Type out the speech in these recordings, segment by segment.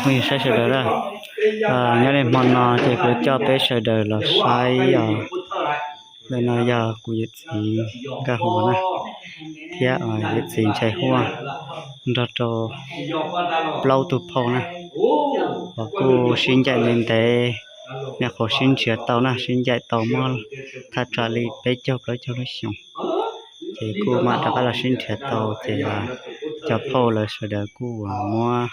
Phooj ywg saib sawv daws na, nyob li hmo no ces kuv coj peb sawv daws los saib os. Ntawm no yog kuv yawm txiv Nkaj Huas na, thiab yawm txiv Ntxhais Huaj nrog rau plaub tug phauj na, uas kuj sib ncaim ntev ntev, nws qhuav sib nrhiav tau na, sib ncaim tau muaj thaj tsam li peb caug plaub caug lub xyoos, ces kuj mam rov qab los sib nrhiav tau ces cov phauj lawv sawv daws kuj muab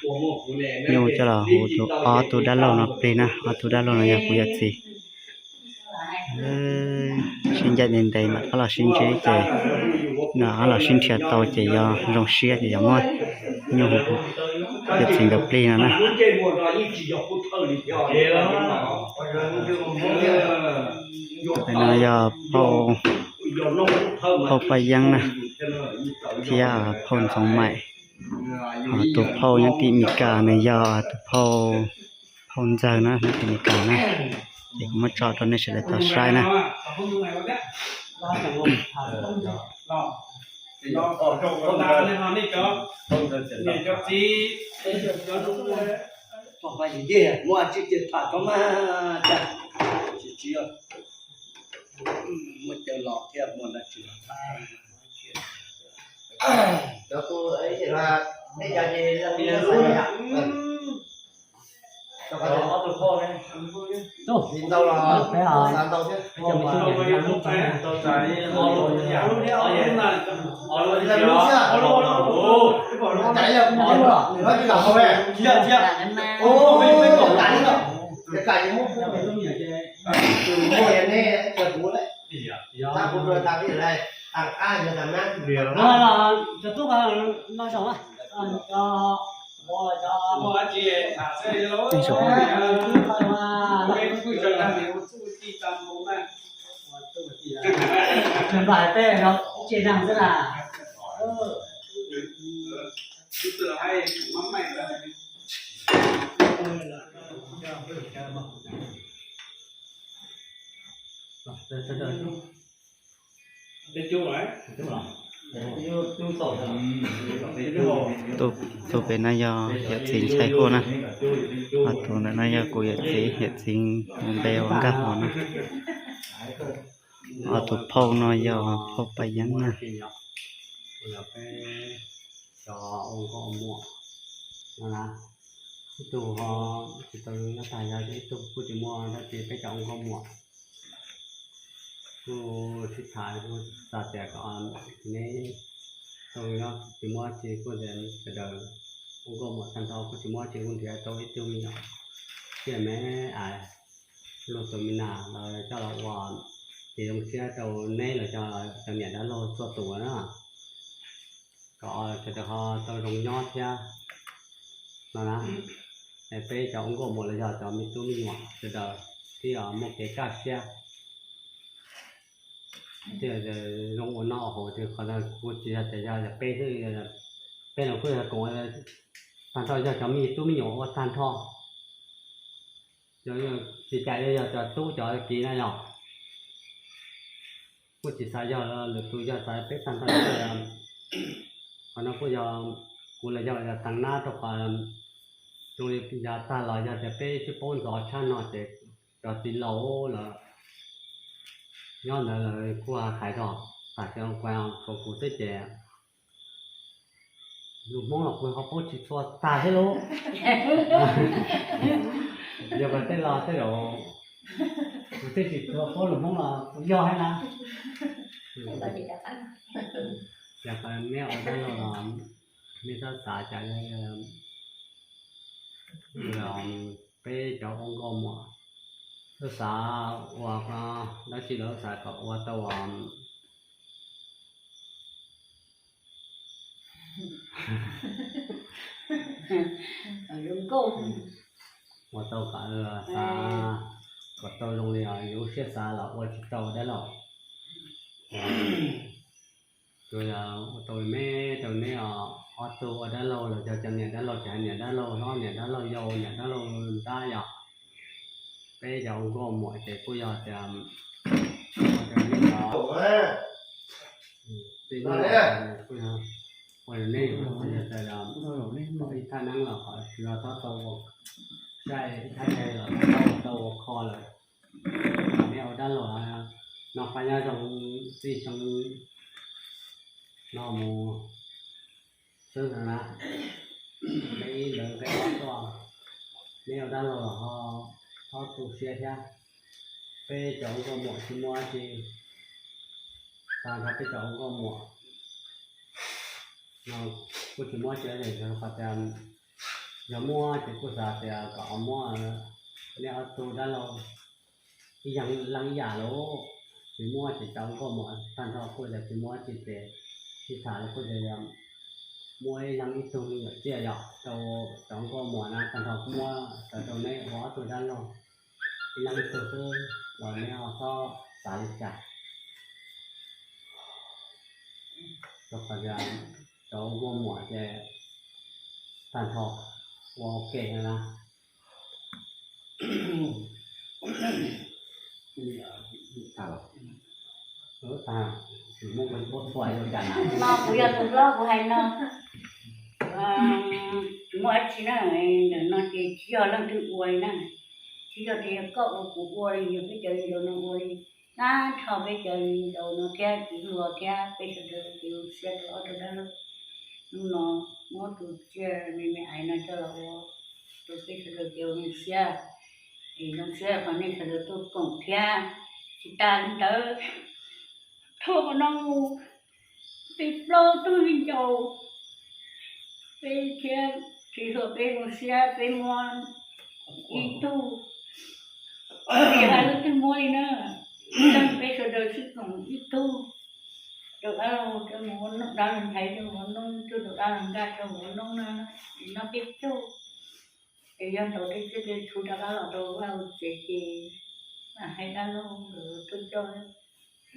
nyuj coj los hu tus ob tug dab laug no plig na, ob tug dab laug no yog kuv yawm txiv. Sib ncaim ntev ntev mam rov qab los sib ntsib ces rov qab los sib nrhiav tau ces yog zoo siab ces yog muab nyuj hu yawm txiv nkawd plig no na. Tus no yog phauj Paj Yeeb na, thiab phauj Ntxoov Maim. Tus phauj nyob tim Mes Kas nws yog tus phauj, phauj Ntxawg na, nyob tim Mes Kas na. Ces kuv muab tso rau nej sawv daws tau saib na. Tus pem no yog yawm txiv Ntxhais Huaj na. Ho tus ntawm no yog kuv yawm txiv, yawm txiv mus npe ua Nkaj Huas na. Ho tus phauj no yog phauj Paj Yeeb na. Ib tug ho tsis tau nyob tag, yog ib tug kuj tsis muaj dab tsi, peb cov ua nkauj muam. Kuj sib tham kuj xav tias kom neb tau nyob tsis muaj dab tsi, kuj tias sawv daws ua nkauj muam tag nrho kuj tsis muaj dab tsi, kuj nrhiav tau ib tug me nyuam tsiaj me ais, luag tus me nas los coj los ua, ces zoo siab rau neb los cov niam dab laug txhua tus na. Kom sawv daws ho tau zoo nyob thiab no na. Es peb cov ua nkauj muam los yog cov me tub me nyuam sawv daws thiaj muaj kev kaj siab, thiaj zoo ua noj ua haus. Qhov no kuj tsis yog tias yog peb xwb, peb los kuj yog koom tag nrho, yog cov me tub me nyuam ua tag nrho. Tsis cas yuav yog cov tub cov kiv na yog, kuj tsis xav yog lwm tus, yog xav peb tag nrho. Qhov no kuj yog kuv los yog, yog tag nab rau qhov zoo li yav tag los yog tias peb sib paub ntxov tshaj no ces cov txiv laus lawm nyob ntawd lawv kuj hais txog, tam sim no kuv xwb ces lus Hmoob los kuv ho paub tsis txhua tag thiab lauj. Yog tias tej laus tej laus kuv twb tsis tshua paub lus Hmoob los kuv yog thiab na. Yog neb ua dab laug los neb txhob xav cas, peb cov ua nkauj muam txhob xav ua dab tsi los xav kom ua tau ua tau kom, xav kom tau zoo li yus lub siab xav los ua tsis tau dab laug. Tsuas yog ua tau li me rau neb ob tug ua dab laug los yog cov niam dab laug, tsis hais niam dab laug hlob, niam dab laug yau, niam dab laug ntab yom. Peb cov ua nkauj muam ces kuj yog tias ua rau neb cov, kuj yog Ua nej ib thaj neeb los qhov tsis los tau ua, ib thaj neeb los tau ua kho lawm, nej ua dab laug no, pab nyob zoo txij xyoo no mus xwb na. Nej ib lawv nqe ob tuaj, nej ua dab laug los ho txhob tu siab thiab. Peb cov nkauj muam tsis muaj tsi, tag nrho peb cov nkauj muam no kuj tsis muab tsi, yog qhov tias yog muab ces kuj xav tias kom muab nej ob tug dab laug ib yam leej ib yam lauj. Tsis muab ces cov nkauj muam tag nrho kuj yog tsis muab tsi ces sib tham los kuj yog muab ib leeg ib tug me nyuam tsiaj yom rau cov nkauj muam na, tag nrho kuj muab rau rau neb ua ob tug dab laug ib leeg ib tug xwb los neb ho txhob xav li cas. Rau qhov tias cov nkauj muam ces tag nrho ua ua ke na. No kuv yog tus hlob kuv hais no, muaj dab tsi na, ntawm no ces tsis yog leej twg ua li na, tsis yog tias yog koj ua kuv ua li, yog peb cov viv ncaus no ua li, tag nrho peb cov viv ncaus no thiab txiv hluas thiab peb sawv daws ces zoo siab rau ob tug dab laug. Hnub no muab tus tsiaj me me ais no coj los ua rau peb sawv daws ces zoo siab, es zoo siab qhov nej sawv daws tuaj koom thiab. Tsis tas li ntawd, thaum no mus peb plaub tug viv ncaus, peb thiab txiv hluas peb zoo siab peb muab ib tug, tsis hais leej twg muab li na, peb sawv daws sib koom ib tug rau dab laug, rau mus ua dab laug ntxhais, rau mus ua noob, rau dab laug nkaj, rau mus ua noob na, es noj peb caug. Es yog ntawd tej tsiaj tej txhu rov qab los rau vaj tsev ces mam hais dab laug nkawd tuaj coj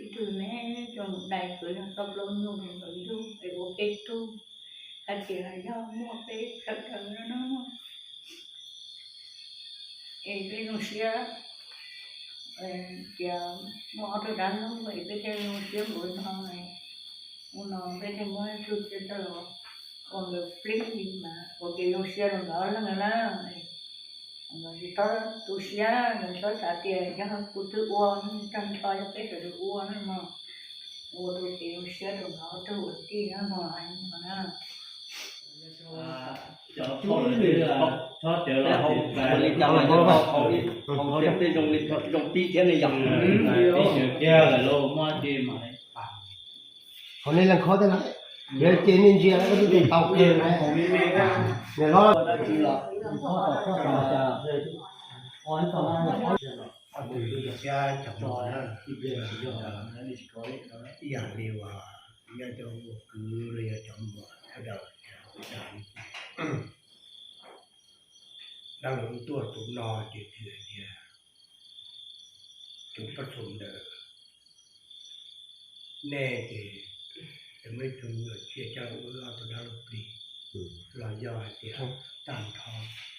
ib tug me coj mus dai, tsuas yog txoj plaub nyuj rau nkawd yug es ua peb tug, hais tias yog muaj peb sawv daws no. Es peb zoo siab tias muaj ob tug dab laug es peb thiaj zoo siab npaum no. Hnub no peb thiaj muab ib tug tsiaj coj los ua nkawd plig mas ua kev zoo siab rau nkawd ob leeg na. Nkawd tsis txhob tu siab, nkawd txhob xav tias yog kuv twb ua, tag nrho yog peb sawv daws ua na mog. Ua rau kev zoo siab rau nkawd ob tug ua tij na mog, hais no na. Cov phooj ywg, txhob cawv los hauv li cas los hauv tias tej zoo li zoo tib thiab ne yom. Tib xyov kiag lawm lauj, muaj dab tsi mas hauv nej leej khob tej lawm, yog ces nej ntsia lawm koj twb tau kiag na. Niam hlob, ob tug thiab cov muam na, ib yam li uas nyob cov ua kwv los yog cov muam sawv daws, dab laug tuaj tus no ces hais tias tus poj xum ntawd, nej ces muaj ib tug me nyuam tsiaj coj wb ob tug dab laug plig, los yog hais tias tag nrho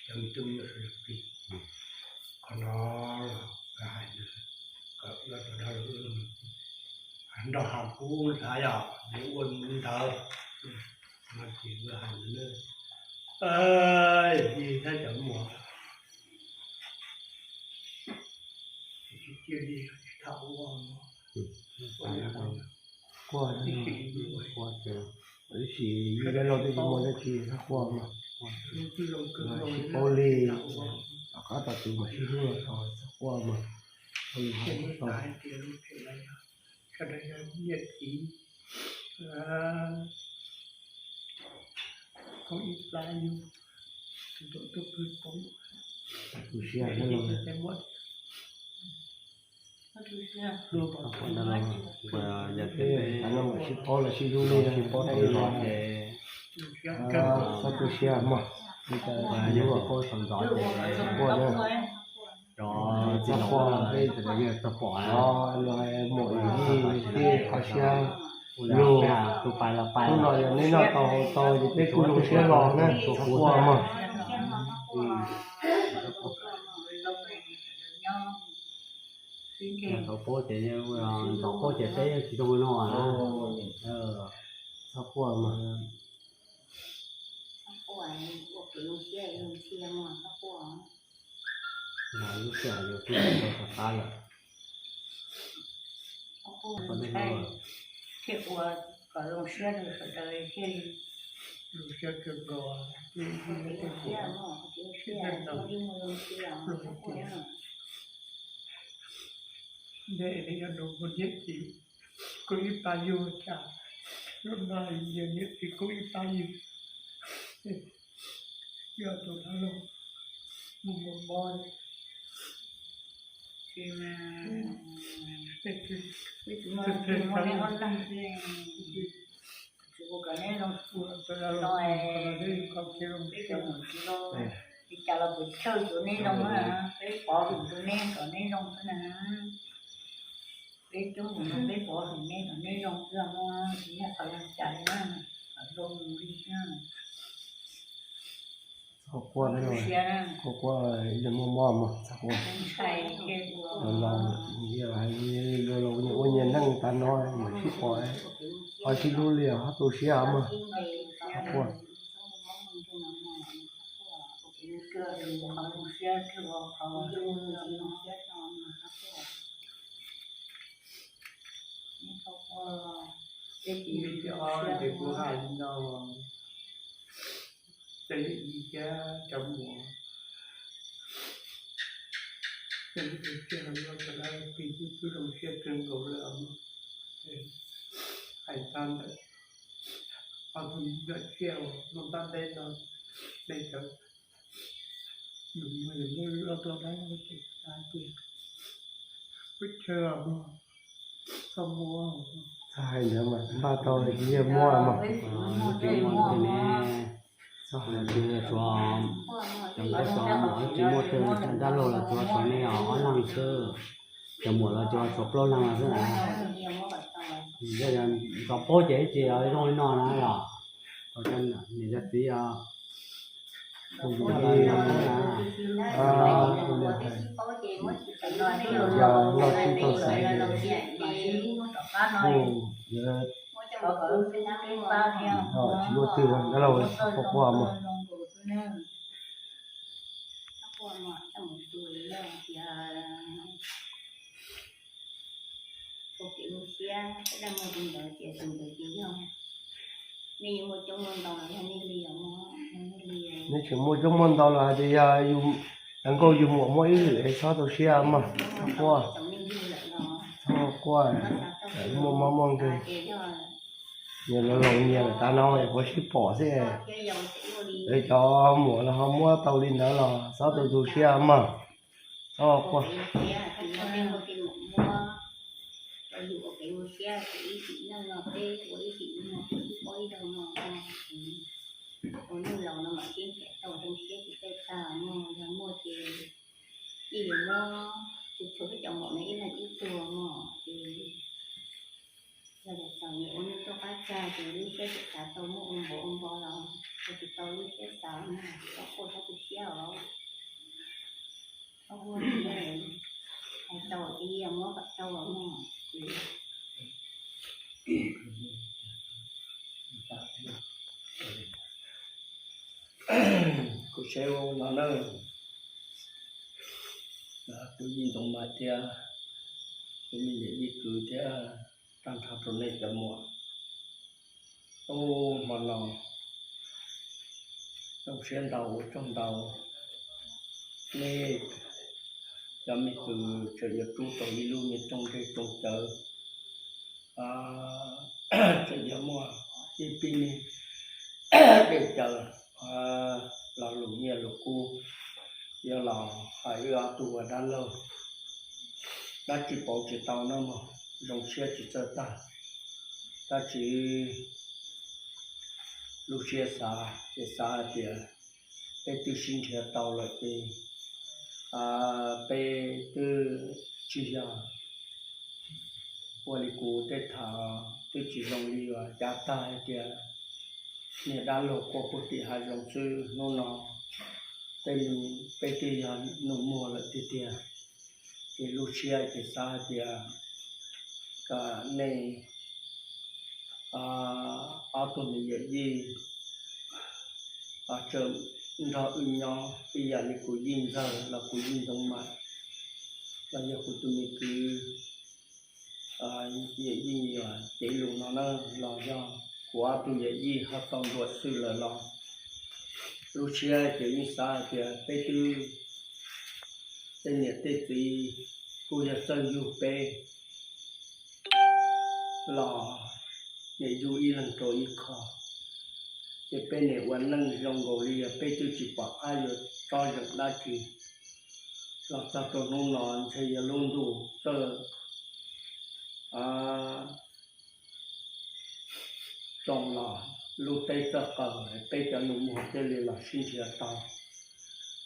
cov me tub me nyuam sawv daws plig. Qhov no los nkawd hais ntawd kom wb ob tug dab laug wb nrog hais kuv xav yog nws ua ntawd no ces wb hais ntawd na. Yog li thiab cov muam, cia li tham ua, quaj, ib sim yus dab laug twb tsis muaj dab tsi txhob quaj mas, sib paub li, tom qab tom tus mas sib hlub los tau, txhob quaj mas. Sawv daws yog niam txiv, koob ib plab yug, tus ntawm tuaj pw poob, tu siab thiab los. Hlub, no mas sib paub los sib hlub li, sib paub tau los ces txhob tu siab mog. Li cas hlub los paub tau ntxov ces txhob quaj na. Txhob quaj, txhob quaj, muam yij thiab qhov siab lug. Hnub no yog neb noj tau haus tau ces peb kuj zoo siab los na, txhob quaj mog. Txhob quaj ces, txhob quaj ces peb tsis zoo no. Txhob quaj mog. Ua kev zoo siab zoo ntxhias mas txhob quaj. Lub sij hawm yus twb tau rov qab lawm. Txhob quaj, thiaj ua kom zoo siab rau sawv daws thiaj li zoo siab kawg nkaus. Ua kev zoo siab, ua kev zoo siab, ua li mus zoo siab, txhob quaj. Ntawm no yog nus mus niam txiv kub ib pab yug cas, lub no yog niam txiv kub ib pab yug. Yog tus dab laug mus mus mob. Li cas los kuv tshawj rau neb zoo na, peb pov hwm rau neb kom neb zoo xwb na. Peb coob mus no peb pov hwm neb kom neb zoo xwb os, tsis muaj qhov zoo cas li na, kom zoo mus li xwb. Txhob quaj, txhob quaj, ib leeg muaj mob mas txhob quaj. Los los ua nyias neej tas no mam sib pom, ho sib hlub li ho tu siab mog. Txhob quaj. Ces kuv hais li no, cov yij thiab cov muam, cov yij thiab cov muam, cov dab laug pis twb zoo siab kawg nkaus lawm. Hais txog ntawm ob tug me nyuam tsiaj uas muaj ntab nteb no, nej cov nus muag muaj loj dab laug ces hais tias pub chaw os, txhob muab. Txhob hais ntawd mas npaj tau li yog muab mas. Txhob hais tias tshuav cov nkauj cov muam tsis muaj twg, dab laug los tsuas tshuav nej ob leeg xwb, cov muam los tsuas tshuav plaub leeg xwb na. Txhob paub ces ib txhis zoo li no na los, niam cov txiv os. Yog loj tsis tau xaiv ces kuj tsis muaj twg, dab laug txhob quaj mog. Ua kev zoo siab, tej dab muaj tus ntawd tias tus ntawd ces yog nej yuav muaj coob muaj ntau los yog nej li os, nej li. Nej tseem muaj coob muaj ntau los hais tias yog yus, yog nkauj yus muam muaj ib lwm es txhob tu siab mog, txhob quaj, txhob quaj, muaj mob muaj nkeeg. Nyias los laus nyias lawm tas no es puas sib pom xwb. Lawv cov muam los ho muab tau li ntawd los txhob tu tu siab mog, txhob quaj. Ua neej laus no mam sib nrhiav tau zoo siab tsis txawj tag no, yog muaj ces ib yam muab, txhua txhua peb cov muam no ib leeg ib tug no ces yog tias txawm ua neej tuaj qab tsag ces lub siab tseem xav tau muaj ua npaum ua npaum los ua tsis tau lub siab xav no, txhob quaj txhob tu siab os. Txhob quaj, hais tau ces yog muab kom tau os mog. Kuv saib ua no na, kuv yij ntxoov mas thiab, kuv me niam yij kwv thiab, tag nrho rau nej cov muam. Ub, hmo no zoo siab ntau ua tsaug ntau, nej cov me kwv tseem yuav rub tau ib lub me rooj ntseg rooj cawv, tseem yuav muaj ib pib me dej cawv, lo lus nyiaj lus kub, yuav los hais wb ob tug ua dab laug. Dab tsi pauv tsis tau no mog, zoo siab tsis txawj tag. Tab sis lub siab xav ces xav hais tias peb twb sib nrhiav tau lawm ces peb twb tsis yog ua li kuv tej tham, twb tsis zoo li uas cav tag hais tias niag dab laug quaj puag tim hav zoov xwb. Hnub no tej nus peb twb yog nus muag lawm tiag tiag, ces lub siab ces xav hais tias kom nej ob tug me yawm yij tseem nrog wb nyob ib yam li kuv yij ntxawg los kuv yij ntxoov mas, los yog kuv tus me kwv yawm yij Cev Lus no na, los yog kuv ob tug yawm yij ho tau ntuam xwm lawm los lub siab ces yeej xav hais tias peb twb tej niam tej txiv kuj yog txawj yug peb los niam yug ib leeg rau ib qho, ces peb niam ua neej zoo nkaus li yog peb twb tsis pom qab yuav tsob zeem dab tsi. Los txog rau hnub no ntshe yog lub ntuj txawj txoos los lub teb txawj qaws, peb cov nus muag thiaj li los sib nrhiav tau.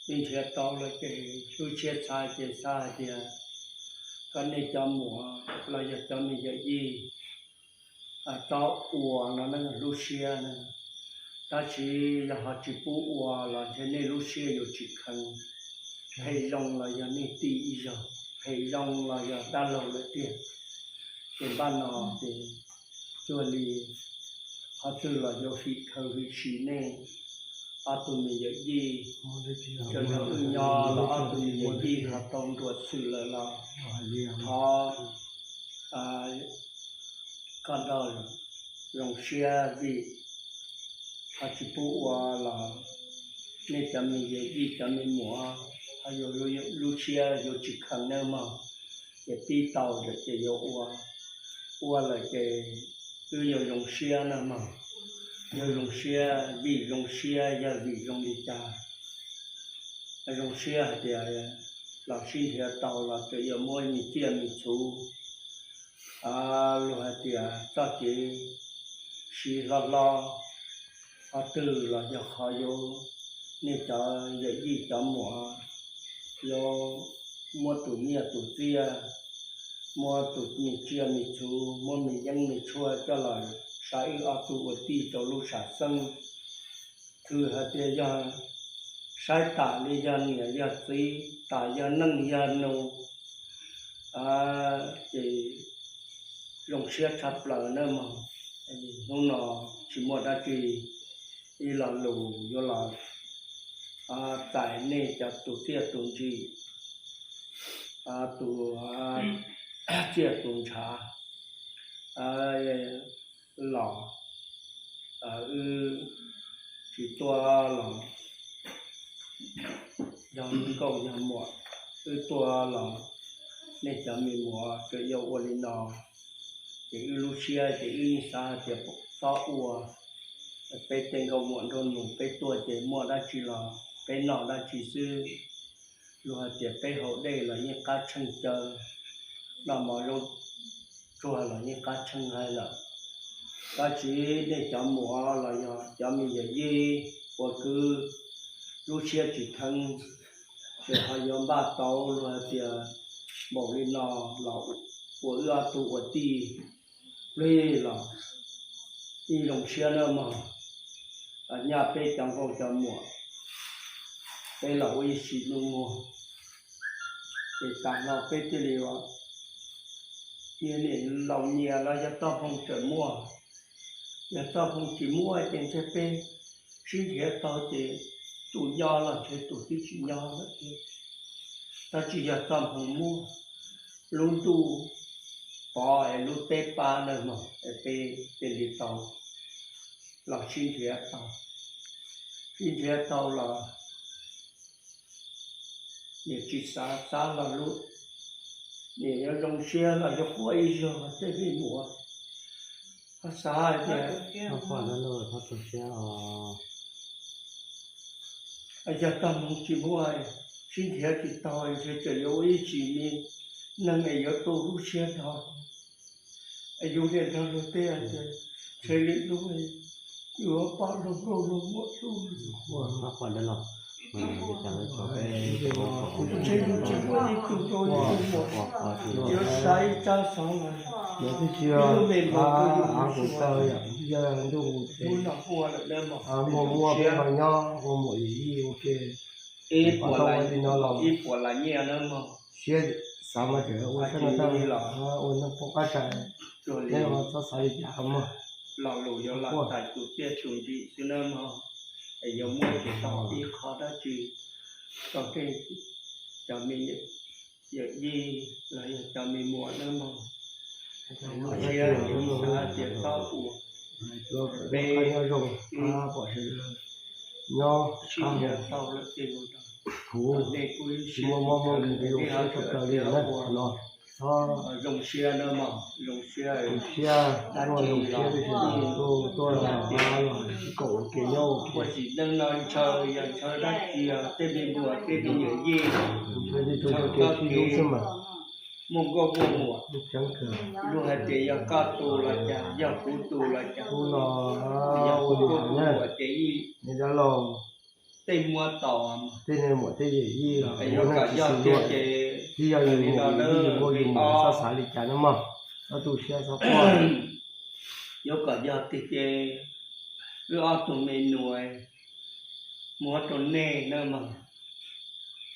Sib nrhiav tau lawm ces lub siab txhab ces xav hais tias kom nej cov muam los yog cov me yawm yij txhob ua no na lub siab na. Tab sis yog ho tsis pub ua los ntshe nej lub siab yuav tsis kheev. Phem zoo los yog nej tij ib zaug, phem zoo los yog dab laug lawm tiag. Ces npaj no ces cuag li qhov twg los yuav fim khaws fim sim nej ob tug me yawm yij. Tseem nrog wb nyob los ob tug me yawm yij ho tau ntuam xwm lawm los thov koj nrog zoo siab vim ho tsis pub ua los nej cov me yawm yij cov me muam ho yuav lub siab yuav tsis kheev nawb mog. Ces pib tau lawm ces yuav ua, ua lawm ces wb yuav zoo siab na mog. Yuav zoo siab, vim zoo siab yog vim zoo li cas? Zoo siab hais tias los sib nrhiav tau los tseem yuav muab me tsiaj me txhu, luag hais tias txoj kev siv hlob hlob, qhov twg los yog qhov yuav, nej cov yawm yij cov muam yuav muab tus nyiaj tus txiaj, muab tus me tsiaj me txhu, muab me yeeb me tshuaj coj los saib wb ob tug ua tij rau lub sam xeeb. Twb hais tias yog saib tas li yog niam yog txiv, tas yog neej yog nus, ces zoo siab tshaj plaws na mog. Hnub no tsis muaj dab tsi ib lo lus yuav los txais nej cov tus txiaj tus ntsim, tus txiaj tus ntshav los, wb tsis tuaj los yog nkauj yog muam, wb tuaj los nej cov me muam tseem yuav ua li no, ces wb lub siab ces wb yeej xav hais tias txhob ua. Peb tej nkauj muam nraug nus peb tuaj ces muaj dab tsi los peb noj dab tsi xwb. Luag hais tias peb haus dej los yeej qab tsheej caw, noj mov zaub tsuag los yeej qab tsheej hais lawm. Tab sis nej cov muam los yog cov me yawm yij uas kwv lub siab tsis kheev, ces ho yuav npaj tau luag hais tias npaum li no los ua wb ob tug ua tij plig los ib zoo siab na mog. Nyaj peb cov nkauj cov muam, peb los ua ib sim nus muag, ces tas no peb thiaj li ua niam laus nyias los yog txoj hmoo tseem muaj. Yog txoj hmoo tsis muaj ces ntshe peb sib nrhiav tau ces tus nyob los ntshe tus twb tsis nyob lawm thiab. Tab sis yog txoj hmoo muaj, lub ntuj pov es lub teb pab na mog, es peb thiaj li tau los sib nrhiav tau. Sib nrhiav tau los niam tsis xav, xav los lub niam yuav zoo siab los yuav quaj ib zaug tej me muam, ho xav hais tias yog txoj hmoo tsis muaj, sib nrhiav tsis tau, ntshe tseem yuav ua ib sim me neeg es yuav tu lub siab nrho, es yus niam nrog luag tej hais tias ntshe lwm hnub yuav pom luag nkauj luag muam hlub. Ntshe yus tsis muaj ib tug nkauj ib tug muam yuav saib ib tsab xov los ib lub me npaum rau yus hnub no ua lawm na mog. Muaj muaj peb ho nyob ua muam yij ua ke, ib puas lam nyiaj na mog. Siab xav mas tseem ua tau los ua neeg poob qab tsaig, txhob xav li cas mog. Lo lus yuav los txais tus txiaj tus ntsim xwb na mog. es yuav muab tsis tau ib qho dab tsi rau tej cov me yawm yij los yog cov me muam nawb mog. Zoo siab, xav hais tias txhob ua peb nyob zoo, pom sawv daws nyob sij hawm tau lawm tej no, nej kuj lub siab tsis txawv, nej ho txawj tias ua zoo siab nawb mog, zoo siab, zoo siab, dab tsi los tuaj los sib koom ua ke nyob ua ke. Ua tsis neej no ntshaw yog ntshaw dab tsi, tej me muam tej me yawm yij, ntshaw txoj kev muaj nkauj muaj muam. Luag hais tias yog koj tu los cas, yog kuv tu los cas, yog kuv tu kuv muam ces ib, tej muab tau, tej muam tej yawm yij, yuav kom yog tiag ces twb yog yus muam yus yij yus nkauj yus muam, txhob xav li cas nawb mog, txhob tu siab txhob quaj. Yuav kom yog tiag ces wb ob tug me nyuam muab rau nej nawb mog.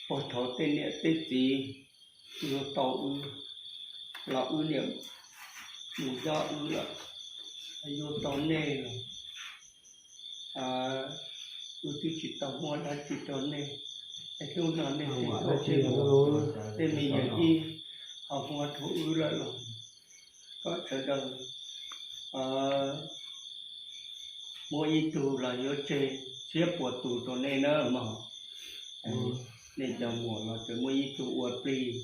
Puag thaum tej niam tej txiv yuav tau wb los wb niam mus nyob wb lawm, yuav tau nej los wb twb tsis tau muab dab tsi rau nej. Es hnub no nej tej nkauj tej muam, tej me yawm yij ho muab rau wb lawm los kom sawv daws muab ib tug los yuav tseg txhiab puas tus rau nej nawb mog. Nej cov muam los tseem muaj ib tug ua plig,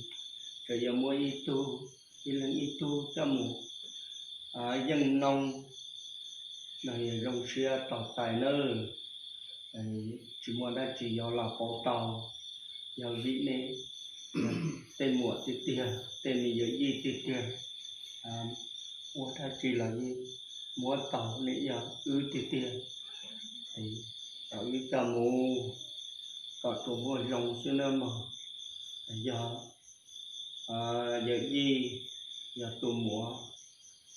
tseem yuav muab ib tug, ib leeg ib tug coj mus yeej noob no, zoo siab tos txais nawb. Tsis muaj dab tsi yuav los pauv tau, yog vim nej tej muam tiag tiag, tej me yawm yij tiag tiag, ua dab tsi los yeej muab tau, nej yog wb tiag tiag, kom wb coj mus kom tsuas muaj zoo xwb nawb mog. Yog yawm yij, yog tus muam,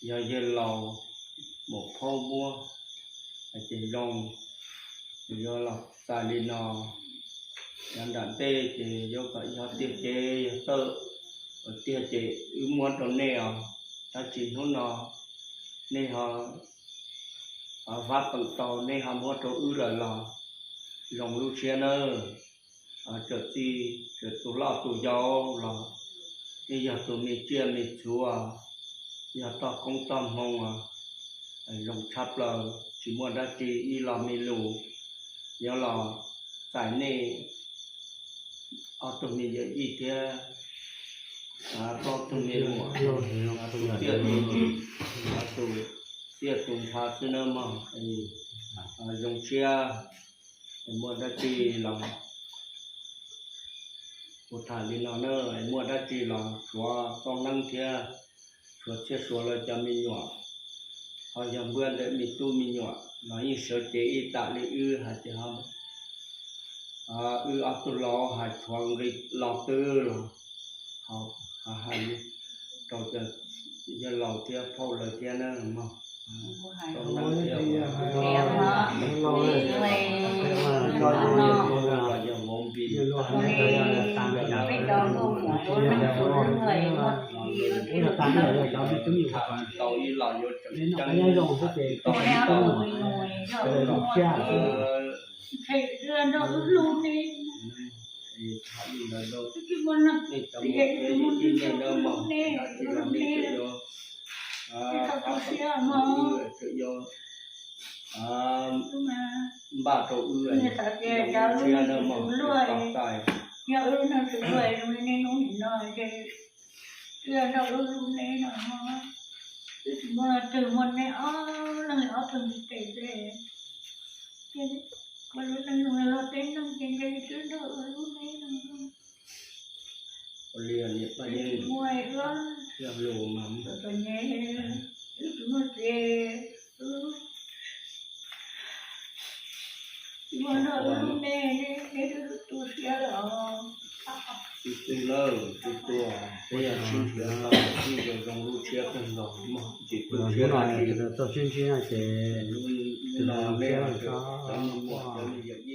yog yawg laus, muam phaub muab, ces zoo, yuav los txais li no. Yav nram ntej ces yuav kom yog tiag ces yog txawj tiag ces wb muab rau nej os. Tab sis hnub no nej ho vab peem tau, nej ho muab rau wb lawm los zoo lub siab nawb. Txawm txij, txawm tus loj tus yau los, nej yog tus me tsiaj me txhu, yog toj koob toj hmoo, zoo tshaj plaws, tsis muaj dab tsi ib lo me lus yuav los txais nej ob tug me yawm yij thiab plaub tug me muam, tus txiaj tus ntsha xwb nawb mog. Zoo siab, muaj dab tsi los kuv tham li no na, muaj dab tsi los tshuav txoj neeb thiab tshuav txhiaj suav lawv cov me nyuam, ho yog npuab ntawm me tub me nyuam los yeej sawv cev ib tam li wb hais tias wb ob tug laus hais tshuav nqi los twb los hais rau cov yawg laus thiab phauj lawv thiab na mog. Tau ib los yuav tseem ceeb tau ib los. Nej cov muam, nej cov yawm yij, nej nawb mog, tsis los nej tseem yuav, tseem yuav npaj rau wb, zoo siab nawb mog, tos txais. Wb nrog wb lub neej no, wb tsis muaj leej twg, muaj nej ob leeg li ob tug ntiv tes xwb. Ces koj lub neej zoo los peb neej ces ntshe wb nrog wb lub neej no. Ua li niam Paj Yeeb, yog lus mas wb tsis muaj txiv, tsis muaj nrog wb lub neej, neb twb tu siab lawm. Tus twg lawm tus tuag, peb yog sib nrhiav tau, sib nrhiav zoo lub siab kawg nkaus, tsis tu siab dab tsi. Txog sib ntsib no ces lub no nej cov muam cov me yawm yij